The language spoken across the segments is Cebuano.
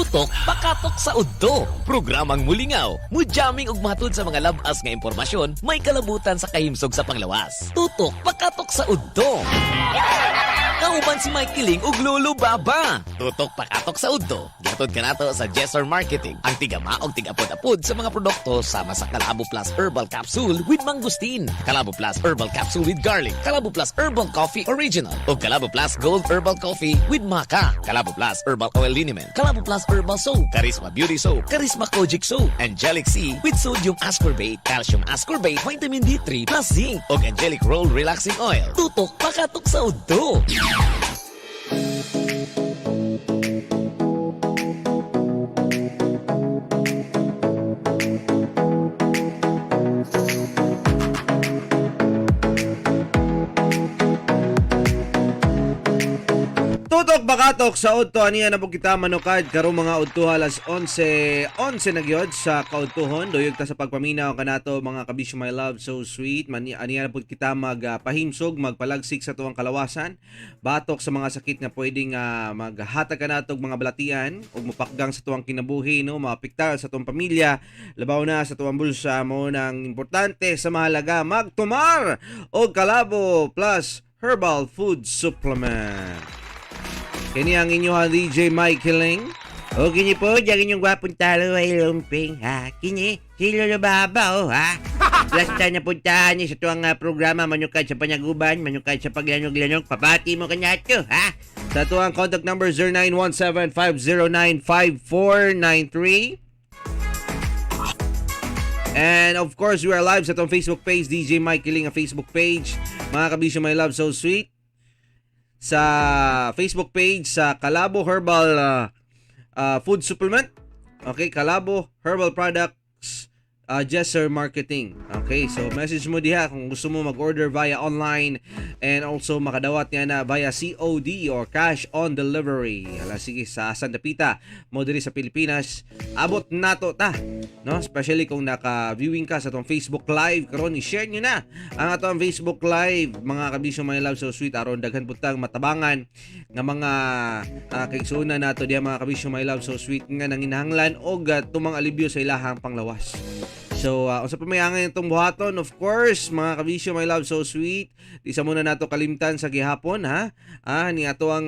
Tutok Pakatok sa Udto. Programang mulingaw, mujamming ug matud sa mga labas nga impormasyon may kalabutan sa kahimsog sa panglawas. Tutok Pakatok sa Udto. Kauban si Mike Kiling ug Lolo Baba. Tutok Pakatok sa Udto. Gihatod kanato sa Jessor Marketing, ang tigama og tigapod-apod sa mga produkto sama sa Kalabo Plus Herbal Capsule with Mangosteen, Kalabo Plus Herbal Capsule with Garlic, Kalabo Plus Herbal Coffee Original, ug Kalabo Plus Gold Herbal Coffee with Maca, Kalabo Plus Herbal Oil Liniment, Kalabo Plus Herbal Soap, Charisma Beauty Soap, Charisma Kojic Soap, Angelic C with Sodium Ascorbate, Calcium Ascorbate, Vitamin D3 plus Zinc, ug Angelic Roll Relaxing Oil. Tutok Pakatok sa Udto. Tutok bakatok sa udto, aniya na po kita manukad karong mga udto alas 11:11 na gyud sa kaudtuhon. Duyog ta sa pagpaminaw kanato, mga kabisyo, my love so sweet. Mani aniya na po kita magpahimsog, magpalagsik sa tuwang kalawasan batok sa mga sakit nga pwedeng maghatag kanato og mga balatian ug mapakgang sa tuwang kinabuhi, no, maapektar sa tuwang pamilya, labaw na sa tuwang bulsa. Mo nang importante sa mahalaga magtumar og Kalabo Plus Herbal Food Supplement. Kini ang inyong DJ Mike Hiling. O kini po, diyan inyong gwapong talo ay lumping, ha? Kini, si Lolo Baba, oh, ha? Lasta na puntahan niya sa tuwang programa, manukad sa panyaguban, manukad sa paglanog-lanog, papati mo kanya to, ha? Sa tuwang contact number 0917-509-5493. And of course, we are live sa itong Facebook page, DJ Mike Hiling ang Facebook page. Mga kabisyo, my love, so sweet. Sa Facebook page, sa Kalabo Herbal Food Supplement. Okay, Kalabo Herbal Products, Jesser Marketing. Okay, so message mo diha kung gusto mo mag-order via online and also makadawat niya na via COD or cash on delivery. Hala, sige, sa Sandapita mo diri sa Pilipinas, abot nato ta. No? Especially kung naka-viewing ka sa atong Facebook Live karon, i-share niyo na ang atong Facebook Live, mga kabisyo, my love so sweet, aron daghan pud tang matabangan nga mga kaigsuonan nato diha, mga kabisyo, my love so sweet, nga nanginahanglan og tumang alibyo sa ilahang panglawas. So, unsa pa may angay itong buhaton? Of course, mga kabisyo, my love, so sweet. Di sa muna nato kalimtan sa gihapon, ha? Ni ato ang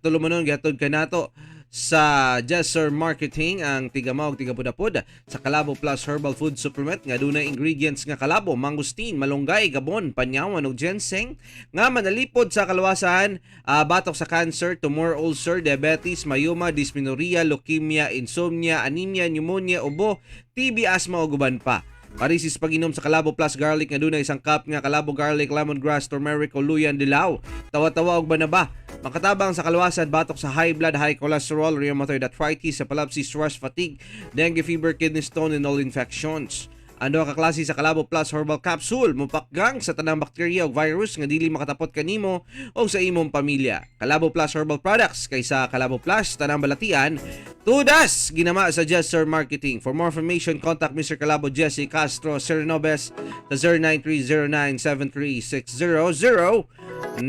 tulumanon gihatod kanato sa Jesser Marketing, ang tigamaw ug tigapudapod sa Kalabo Plus Herbal Food Supplement nga dunay ingredients nga kalabo, mangosteen, malunggay, gabon, panyawan ug ginseng nga manalipod sa kalawasan batok sa cancer, tumor, ulcer, diabetes, myoma, dysmenorrhea, leukemia, insomnia, anemia, pneumonia, ubo, TB, asthma ug uban pa. Parisis pag-inom sa Kalabo Plus Garlic nga dunay isang cup nga kalabo, garlic, lemongrass, turmeric o luyan dilaw. Tawa-tawa og banaba. Makatabang sa kalwasan batok sa high blood, high cholesterol, rheumatoid arthritis, epilepsy, stress, fatigue, dengue fever, kidney stone and all infections. Ano ka klase sa Kalabo Plus Herbal Capsule, mupakgang sa tanang bakterya ug virus nga dili makatapot kanimo o sa imong pamilya. Kalabo Plus Herbal Products, kaysa Kalabo Plus tanang balatian tudas ginama sa Jesser Marketing. For more information, contact Mr. Kalabo Jesse Castro Cernobes sa 0930973600 9.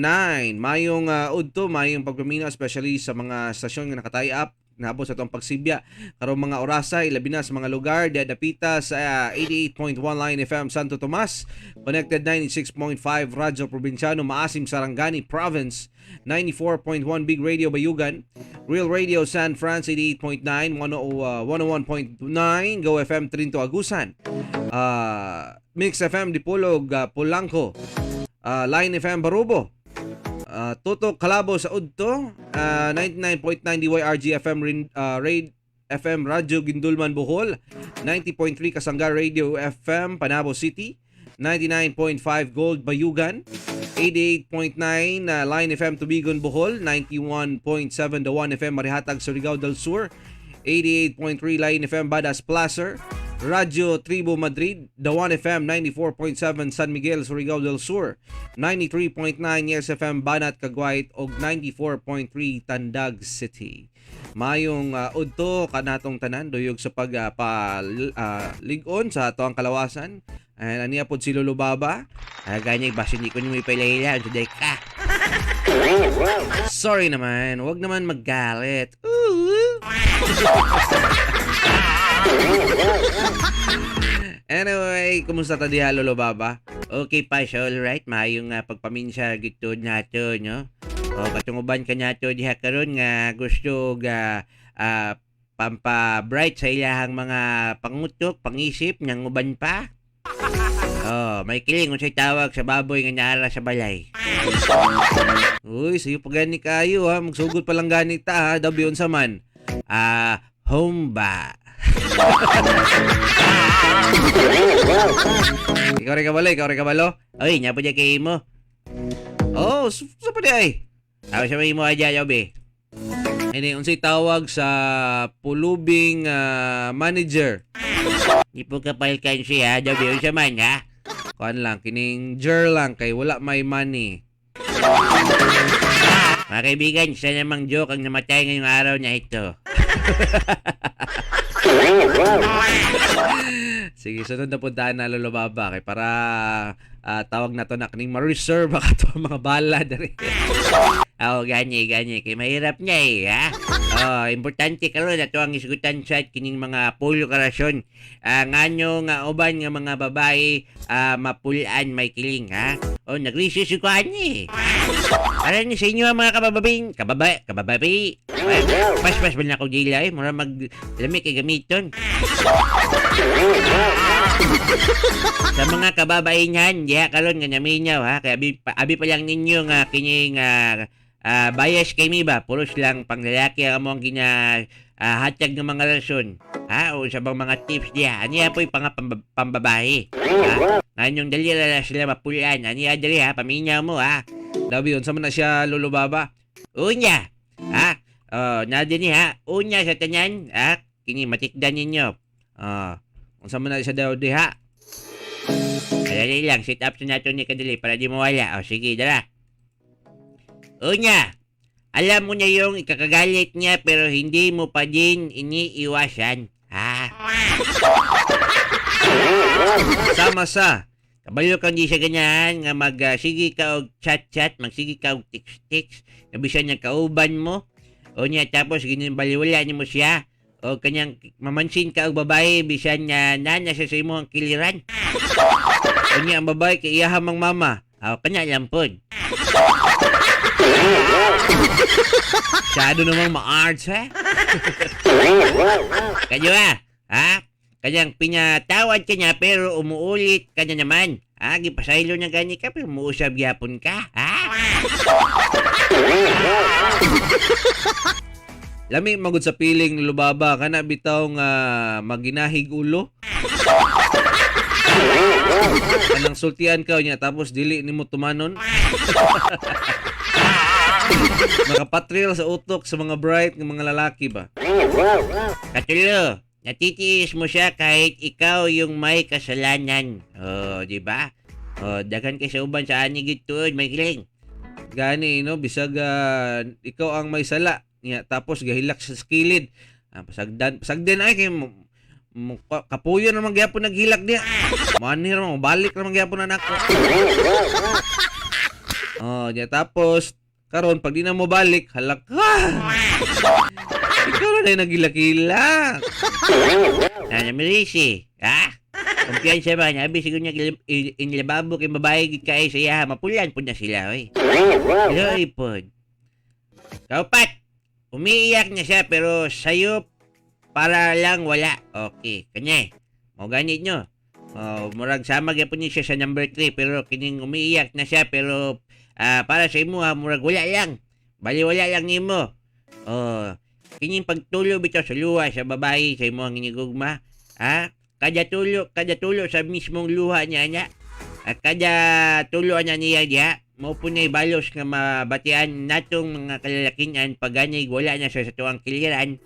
Mayong udto, mayong pagpaminaw, especially sa mga stasyon nga naka-tie up nabot sa atong pagsibya karong mga orasa, ilabi na sa mga lugar diha dapita sa 88.1 Line FM Santo Tomas, Connected 96.5 Radyo Probinsyano Maasim Sarangani Province, 94.1 Big Radio Bayugan, Real Radio San Fran 88.9, 10, 101.9 Go FM Trinto Agusan, Mix FM Dipolog Polanco, Line FM Barubo, Toto Kalabo sa Udto, 99.9 DYRG FM Raid FM Radyo Gindulman Bohol, 90.3 Kasangga Radio FM Panabo City, 99.5 Gold Bayugan, 88.9 Line FM Tubigon Bohol, 91.7 The One FM Marihatag Surigao del Sur, 88.3 Line FM Badas Placer, Radyo Tribo Madrid, The One FM 94.7 San Miguel, Surigao del Sur, 93.9 Yes FM Banat Cagwait og 94.3 Tandag City. Mayong udto kanatong tanan, duyog sa pag lig-on sa ato ang kalawasan. And aniya pod si Lolo Baba. Ganyan, basin di ko nyo may pailahila, unsa day ka. Sorry naman, wag naman maggalit. Ooh. Okay, kumusta ta diha, Lolo Baba? Okay pa siya, all right. Maayong pagpaminsa gito nato, no? O katunguban ka nato diha karon nga gusto ga pampa-bright sa ilahang mga pangutok, pangisip, nang uban pa. Oh, may kiling unsay tawag sa baboy nga naara sa balay. Uy, sayo pa gani kayo ha. Magsugod pa lang gani ta ha. Dabi unsa man. Homba. Ikaw rin kabalo, ikaw rin kabalo. Oy, nya po kay mo. Oh, sa pa di ay. Aw sa may mo adya yobe. Ini unsay tawag sa pulubing manager. Di po ka palkan siya, dabi unsa man ha. Kuan lang kining jer lang kay wala may money. Mga kaibigan, isa namang joke ang namatay ngayong araw na ito. Sige, sunod na puntahan na, Lolo Baba, kay para tawag na to na kining ma-reserve baka to ang mga bala diri. Oo, gani, gani. Kay mahirap niya eh, ha? Oh, importante karon ato ang isgutan sa kining mga pulo karasyon. Ngano nga uban nga mga babae mapulaan may kiling, ha? Oh, nagrisis ko ani. Para ni sa inyo ang mga kabababing, kababa, kabababi. Paspas ba na ako dila eh? Mura mag lami kay gamiton. Sa mga kababainhan, diha karon nga naminaw ha. Kaya abi pa lang ninyo nga kini nga bias kay mi ba, puros lang panglalaki ang among gina hatag ng mga rason. Ha, o sa bang mga tips diha. Ani po'y panga pambabae. Ha? Nganyong dali ra sila mapulan. Ani dali ha, paminaw mo ha. Dabi unsa man na siya, Lolo Baba? Unya. Ha? Oh, na din ha. Unya sa tanan, ha? Kini matikdan ninyo. Oh, Unsa man na siya daw diha? Dali lang, sit up sa nato ni kadali para di mawala. O sige, dala. Unya, alam mo na yung ikakagalit niya pero hindi mo pa din iniiwasan. Ha? Sama sa Kabalo kang di siya ganyan nga mag sige ka og chat-chat, magsige ka og text-text, na bisan niya kauban mo. O niya tapos ganyan baliwala niyo mo siya. O kanyang mamansin ka og babae bisan niya nana siya sa imong kiliran. O niya ang babae kay iyaha mang mama. O kanya lang pod. Masyado namang ma-arts ha. Kanyo ha? Kanyang pinatawad ka niya pero umuulit ka na naman. Ha? Gipasaylo na gani ka pero umuusab gyapon ka. Ha? Lami magud sa piling, Lolo Baba, kana bitaw nga maginahig ulo. Kanang sultian ka niya tapos dili nimo tumanon. Makapatril sa utok sa mga bright nga mga lalaki ba. Katulo, natitiis mo siya kahit ikaw yung may kasalanan. Oh, di ba? Oh, daghan kay sa uban sa ani gituod, may kiling. Gani no bisag ikaw ang may sala niya tapos gahilak sa kilid. Pasagdan pasagdan ay kay kapuyo naman gyapon naghilak diya. Manir mo balik naman gyapon anak ko. Oh, niya tapos karon pag di na mo balik, halak ka. Ikaw na na naghilak-hilak. Nanamirisi, ha? Kumpiyansa ba niya? Abi, siguro niya inilababo kay babae gid kay sa iya. Mapulan po na sila, oy. Loy pod. Kaupat, umiiyak na siya pero sa'yo para lang wala. Okay, kanya eh. Mo ganit nyo. Oh, murag sama gyapon niya siya sa number 3 pero kining umiiyak na siya pero para sa imo ha, murag wala lang. Bali wala lang nimo. Oh, kining pagtulo bitaw sa luha sa babae sa imo ang inigugma, ha? Kada tulo sa mismong luha niya niya. At kada tulo niya niya diha, mo po na'y balos nga mabatian natong mga kalalakian pag ganay wala na siya sa tuwang kiliran,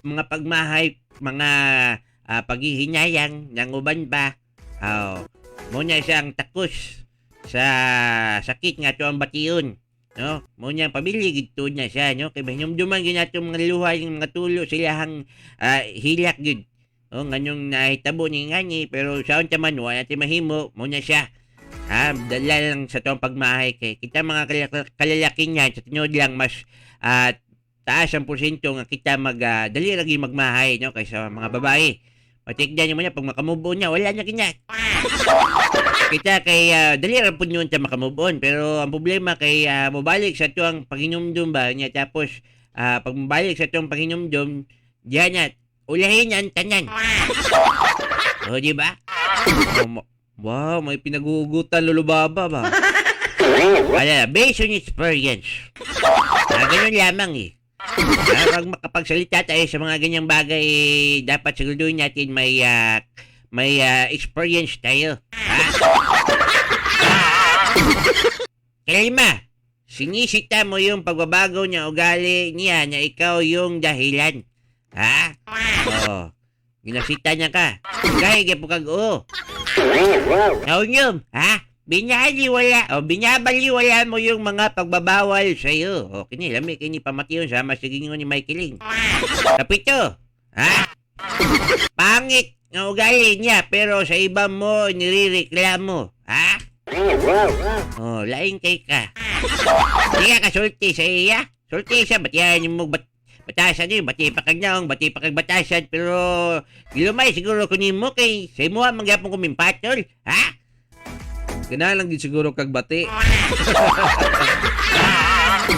mga pagmahay, mga paghihinayang ng uban pa. Oh, muna siyang takos sa sakit nga tuwang bation. No? Mo niya pamilya gid na siya, no? Kay mahinumduman gyud nato mga luha yung mga tulo silahang hilak gyud. Oh, nganyong nahitabo ni ngani pero sa unta man wa natin mahimo, mo na siya. Ha, dala lang sa tuwang pagmahay kay kita mga kalalaki niyan sa tinuod lang mas taas ang porsyento nga kita mag dali ra gyud magmahay no kaysa mga babae. Patikdan niyo mo niya, pag makamove on niya, wala na kanya. Kita kay dali ra pud yun ta makamove on, pero ang problema kay mobalik sa tuang paginumdum ba niya, tapos pag mobalik sa tuang paginumdum diyan na ulahin ang tanan. O, di ba? Oh, wow, may pinagugutan, Lolo Baba ba? Wala, based on experience. Ganun lamang eh. Pag makapagsalita tayo sa mga ganyang bagay, eh, dapat siguraduhin natin may experience tayo. Ha? Kalima, sinisita mo yung pagbabago niya ugali niya na ikaw yung dahilan. Ha? Oo. Ginasita niya ka. Gaya po kag oo. Naunyon, ha? Binaliwala o binabaliwala mo yung mga pagbabawal sa iyo. O kini lami kini pamation sa masigingon ni Michaeling. Kapito, ha? Pangit nga ugali niya pero sa iba mo nirereklamo, ha? Oh, laing kay ka. Di ka kasulti sa iya. Sulti siya, batiyan mo bat batasan niyo, bati pa kag naong, bati pa kag batasan, pero gilumay siguro kunin mo kay sa imo mangyapon kumimpatol, ha? Ganahan lang gid siguro kag bati.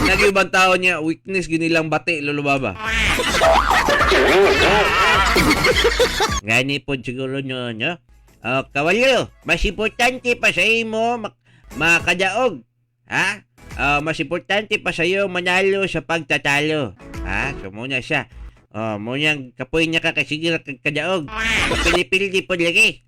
Nag-ibang tao niya, weakness ginilang bati, Lolo Baba. Gani po siguro nyo, no? O, kawalo, mas importante pa sa imo makadaog. Ha? O, mas importante pa sa iyo manalo sa pagtatalo. Ha? So, muna siya. O, muna kapoy niya ka kasi kag kadaog. Kapili-pili po lagi.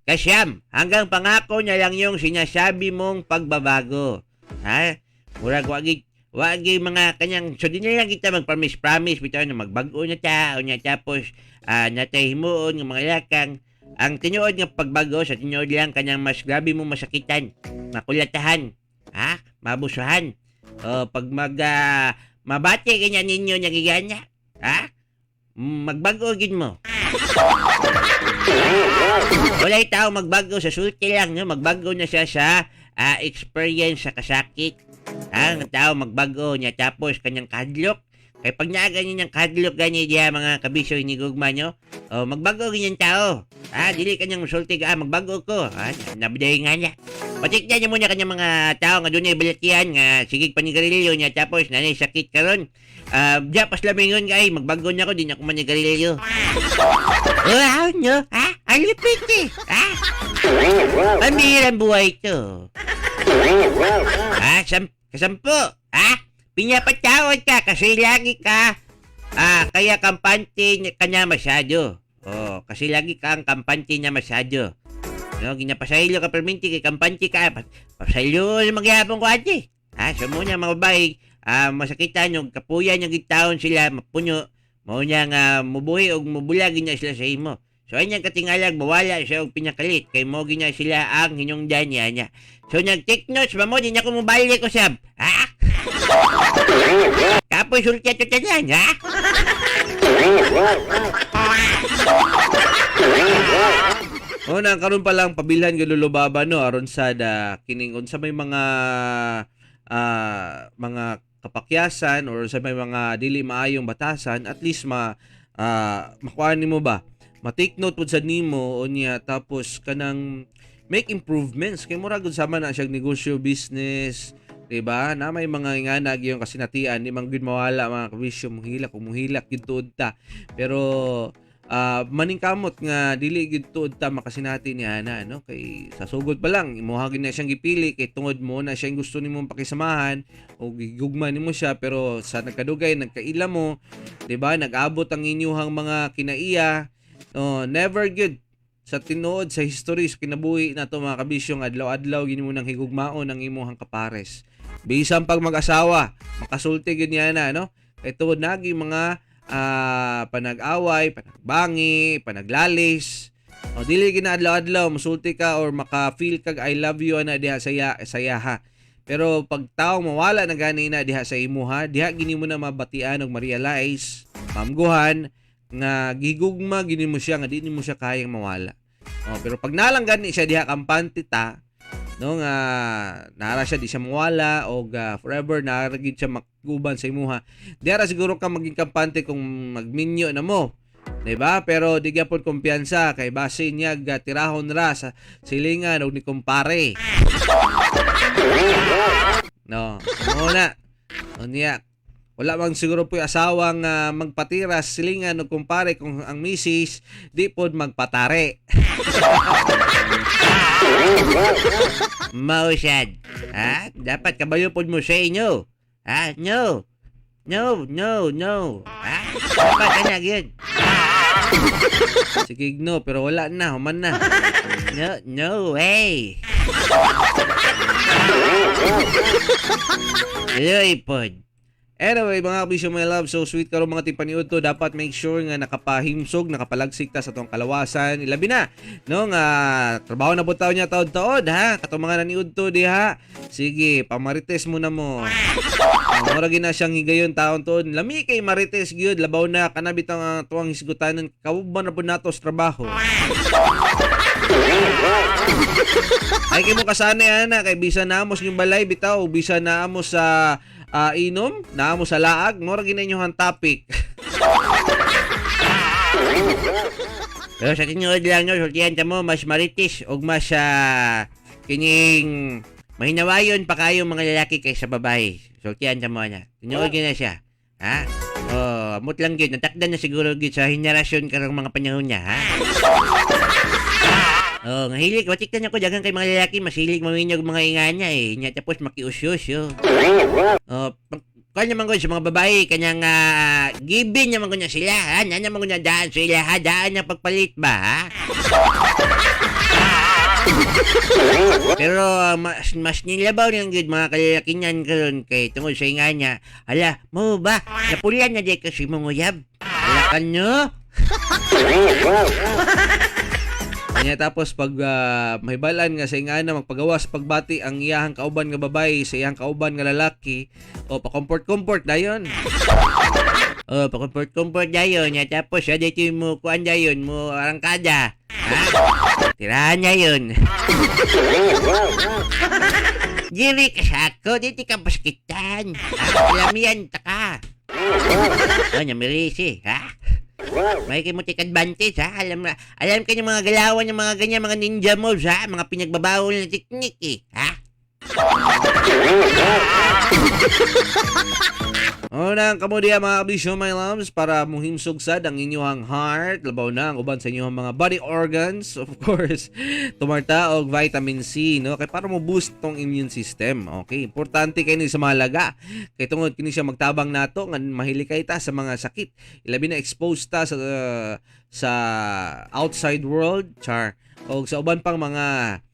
Kasyam, hanggang pangako na lang yung sinasabi mong pagbabago. Ha? Murag wagi wagi mga kanyang, so di na lang kita mag-promise-promise bitaw na magbago na ta o niya, tapos natay himuon ng mga lakang ang tinuod nga pagbago sa tinuod lang kanyang mas grabe mo masakitan, makulatahan, ha, mabusuhan o pag mag mabati kanya ninyo nagigana, ha, magbago gid mo. Walay tao magbago sa sulti lang, no? Magbago na siya sa experience sa kasakit. Ha? Ang tao magbago niya tapos kanyang kadlok. Kay pag naa ganyan ang kadlok gani diya mga kabisyo hinigugma nyo, oh, magbago ganyan tao. Ha, dili kanyang musulti ka, magbago ko. Ha, nabiday nga niya. Patikdan niyo muna kanyang mga tao nga dunay balatian nga sigig panigarilyo niya tapos nanay sakit karon. Diya pas lamingon kay magbago na ko di na ko manigarilyo. Wow, no? Ha? Ang lupit eh. Ha? Pambihirang buhay ito. Ha? Kasampo? Ha? Pinapatawad ka kasi lagi ka kaya kampante ka niya masyado. Oh, kasi lagi ka ang kampante niya masyado. No, ginapasaylo ka perminti kay kampante ka. Pasaylo magyapon ko ate. Ha, so muna mga babae, masakitan yung kapuyan yung gitaon sila, mapuno. Mao niya nga mubuhi og mubulag niya sila sa imo. So ay niyang katingalag mawala siya og pinakalit kay mo ginya sila ang hinungdan niya niya. So nag-take notes ba mo di niya ko mobile ko sab. Ha? Kapoy sulti ato tanan, ha? O na karon pa lang pabilhan gyud, Lolo Baba, no, aron sa da kining unsa may mga mga kapakyasan or sa may mga dili maayong batasan, at least ma makuha nimo ba, ma-take note pud sa nimo unya, tapos kanang make improvements kay mura gud sama na siya negosyo, business, diba, na may mga inganag yung kasinatian, di man gud mawala, mga kabisyo. Muhilak kung muhilak gid tuod ta, pero maningkamot nga dili gid tuod ta makasinati ni ana, no, kay sa sugod pa lang imuha gid na siyang gipili kay tungod mo na siya yung gusto nimong pakisamahan o gigugma nimo siya. Pero sa nagkadugay nagkaila mo, di ba, nag-abot ang inyuhang mga kinaiya, no? Never good sa tinuod sa history sa kinabuhi na to, mga kabisyo, nga adlaw-adlaw gini mo nang higugmaon ang imuhang kapares, bisan pag mag-asawa, makasulti gid niya na, no, kay tungod nagi mga panag-away, panagbangi, panaglalis. O dili gina adlaw-adlaw musulti ka or maka-feel kag "I love you" ana diha saya sayaha. Pero pag tao mawala na gani na diha sa imuha, diha gini mo na mabatian ug ma-realize, mamguhan nga gigugma gini mo siya nga di nimo siya kayang mawala. O, pero pag nalang gani siya diha kampante ta, no, nga nara siya di siya mawala o forever nara gid siya makuban sa imuha. Diha ra siguro ka maging kampante kung magminyo na mo. 'Di ba? Pero di gyapon kumpiyansa kay base niya tirahon ra sa silingan og ni kumpare. No, mao na. Unya, wala man siguro po asawang magpatira sa silingan og kumpare kung ang misis di pod magpatare. Mao sad. Ha? Dapat kabayo pod mo sa inyo. Ha? No. No, no, no. Ha? Dapat ana gyud. Sige no, pero wala na, human na. No, no way. Luy pod. Anyway, mga kabisyo, my love, so sweet karon mga timpaniud to, dapat make sure nga nakapahimsog, nakapalagsik ta sa atong kalawasan. Ilabi na, no, nga trabaho na po taon niya taod-taod, ha? Katong mga naniud to diha. Sige, pamarites muna mo. Mura gina siyang higayon taon tuod. Lami kay marites gyud, labaw na kana bitang tuwang hisgutanan, kauban na po nato sa trabaho. Ay kay mo kasanay ana kay bisan naamos yung balay bitaw, bisan naamos sa inom, naamo sa laag, mura gina inyong topic. Pero sa tinuod lang no, sultihan ta mo mas maritis og mas kining mahinawayon pa kayo mga lalaki kaysa babae. Sultihan ta mo ana. Tinuod gyud na siya. Ha? Oh, amot lang gyud natakdan na siguro gyud sa henerasyon karong mga panahon niya, ha? Oh, nga hilig watik na ko daghang kay mga lalaki masilig maminyog mga ingana eh. Nya tapos makiusyos yo. Oh, kuan naman ko sa mga babae kanyang given naman ko na sila, ha? Na naman ko na daan sila, ha? Daan na pagpalit ba, ha? Pero mas nilabaw lang gyud mga kalalakinan karon kay tungod sa inga niya. Hala, mo ba? Napulan na di kasi mong uyab. Hala ka no? Kanya tapos pag mahibalan nga sa ingana magpagawas pagbati ang iyahang kauban nga babae sa iyahang kauban nga lalaki o pa-comfort comfort dayon. Oh, pa-comfort comfort dayon ya tapos ya dito mo kuan dayon mo arangkada. Ha? Tirahan niya yun. Diri ka sa ako, dito ka paskitan. Ha? Lamian ta ka. Oh, namirisi, ha? May kay mo take advantage, ha? Alam na, alam kayo mga galawan ng mga ganyan, mga ninja moves, ha? Mga pinagbabawal na teknik, eh, ha? Una ang kamo diha mga kabisyo, my loves, para muhimsog sad ang inyong heart, labaw na ang uban sa inyong mga body organs, of course. Tumarta og vitamin C, no? Kay para mo boost tong immune system. Okay, importante kay ni sa mahalaga. Kay tungod kini siya magtabang nato nga mahilikay ta sa mga sakit. Ilabi na exposed ta sa outside world, char, og sa uban pang mga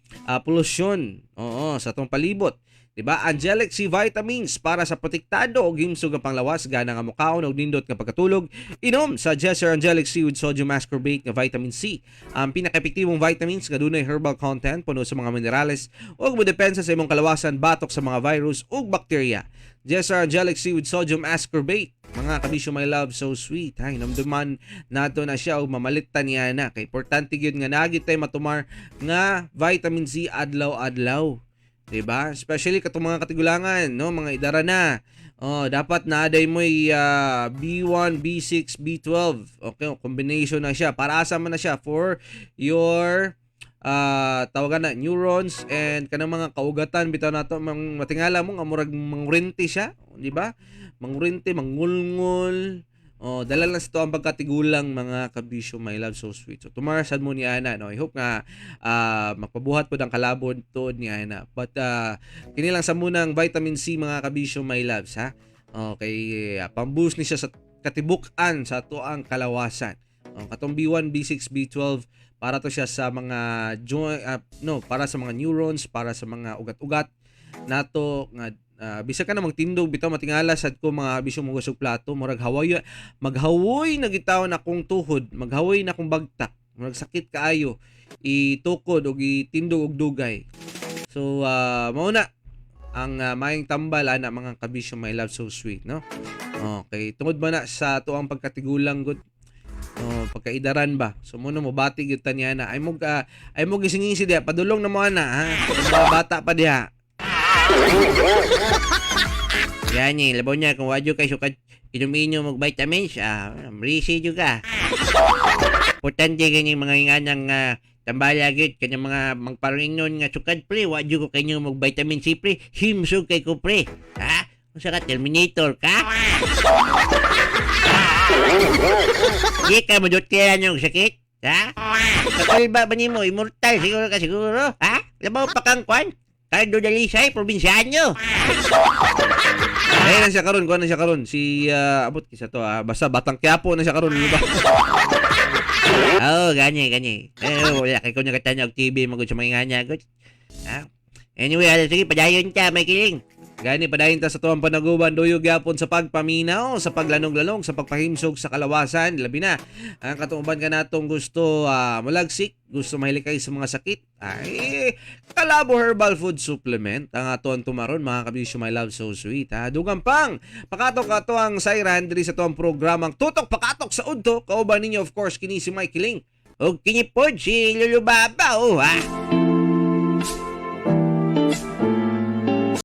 polusyon. Oo, sa atong palibot. Diba? Angelic C vitamins para sa protektado og himsog ang panglawas, gana nga mukaon og nindot nga pagkatulog. Inom sa Jesser Angelic C with sodium ascorbate nga vitamin C. Ang pinaka-epektibong vitamins nga dunay herbal content puno sa mga minerales ug modepensa sa imong kalawasan batok sa mga virus ug bakterya. Jesser Angelic C with sodium ascorbate. Mga kabisyo, my love, so sweet. Ha, hinumduman nato na siya og mamalitan niya na. Kay importante gyud nga nagit tay matumar nga vitamin C adlaw-adlaw. 'Di ba? Especially katong mga katigulangan, no, mga idara na. Oh, dapat naaday mo B1, B6, B12. Okay, combination na siya. Para asa man na siya for your tawagan na neurons and kanang mga kaugatan bitaw nato mang matingala mo nga murag mangurente siya, di ba? Mangurente, mangulngol. Oh, dala lang sa to ang pagkatigulang mga kabisyo, my love, so sweet. So tumara sad mo ni ana, no. I hope nga magpabuhat pod ang kalabon tuod ni ana. But kini lang sa munang vitamin C mga kabisyo, my loves, ha. Okay, pamboost ni siya sa katibuk-an sa atuang kalawasan. Oh, katong B1, B6, B12 para to siya sa mga joint no, para sa mga neurons, para sa mga ugat-ugat nato nga bisag ka na magtindog bitaw matingala sad ko mga bisyo mo og plato, murag hawoy maghawoy na gitaw na akong tuhod, maghawoy na akong bagtak, murag sakit kaayo itukod og itindog og dugay. So mao na ang maayong tambal ana mga kabisyo, my love, so sweet, no. Okay, tungod ba na sa tuang pagkatigulang gud. Oh, pagkaidaran ba. So mo na mo bati gyud ta niya na. Ay mo gisingisi diha, padulong na mo ana ha. Mga bata pa diha. Yan eh, labaw niya kung wadyo kay sukat Inom-inom og vitamins, risi jud ka. Importante gani mga inganang tambala gyud kanang mga mangparingnon nga sukad, pre, wa jud ko kayo og vitamin C, pre. Himsog kay ko, pre. Ha? Unsa ka, Terminator ka? Di ka mo kaya yung sakit? Ha? Kakulba ba nimo? Immortal siguro ka siguro? Ha? Labaw pa kang kwan? Cardo Dalisay, probinsyano. Ayun na siya karon, kuha na siya karon. Si abot kisa to ah. Basta Batang Quiapo na siya karon, di ba? Oo, gani, gani. Eh, wala kay ko nakatanaw og TV magud sa mga nganya gud. Ha? Anyway, ala, sige, padayon ta, may kiling. Gani padayon ta sa tuwang panaguban, duyog gyapon sa pagpaminaw, sa paglanog-lanog, sa pagpahimsog sa kalawasan, labi na ang katuuban ka natong gusto mulagsik, gusto mahilikay sa mga sakit. Ay, Kalabo Herbal Food Supplement ang ato ang tumaron, mga kabisyo, my love so sweet. Ha, dugang pang pakatok ato ang sayran diri sa tuwang programang Tutok Pakatok sa Udto. Kauban ninyo, of course, kini si Mike Ling. Og kinipod si Lolo Baba, oh, ha?